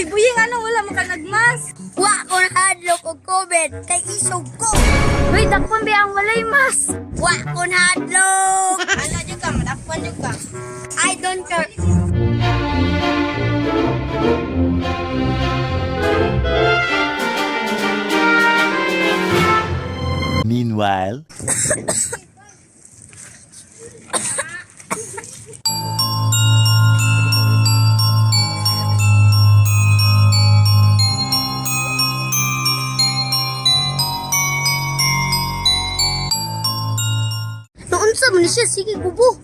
Uy, buying ano wala man ka nagmas. Wa ko nahadlok og COVID kay isog ko. Uy, dakpon ba ang walay mas? Wa ko nahadlok. Ana jud ka, madakpan jud ka. I don't care. Meanwhile. Naunsa man siya, sige kubo.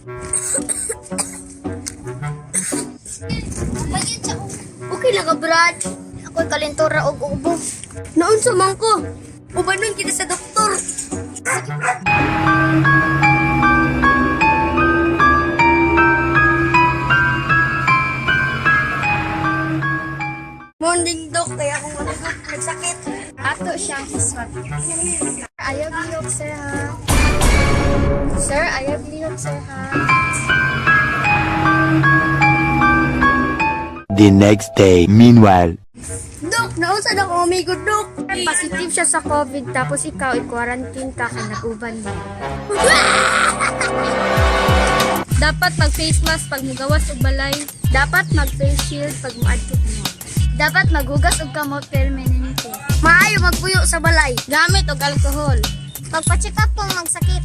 Okay lang ka, Brad. Ako'y kalentora og ubo. Naunsa man ko. Ubanon kita sa doktor. Morning, Dok. Kaya akong ano, Dok, nagsakit. Ato siyang iswat. Ayaw lihok, sir, ha? Sir, ayaw lihok, sir, ha? The next day. Meanwhile. Dok, naunsa na akong amigo, Dok. Positive siya sa COVID, tapos ikaw, i-quarantine ka kay nag-uban mo. Dapat mag-face mask pag mugawas og balay. Dapat mag-face shield pag muadto mo. Dapat maghugas og kamot permanente. Maayo magpuyo sa balay. Gamit og alkohol. Pagpa-check up kung magsakit.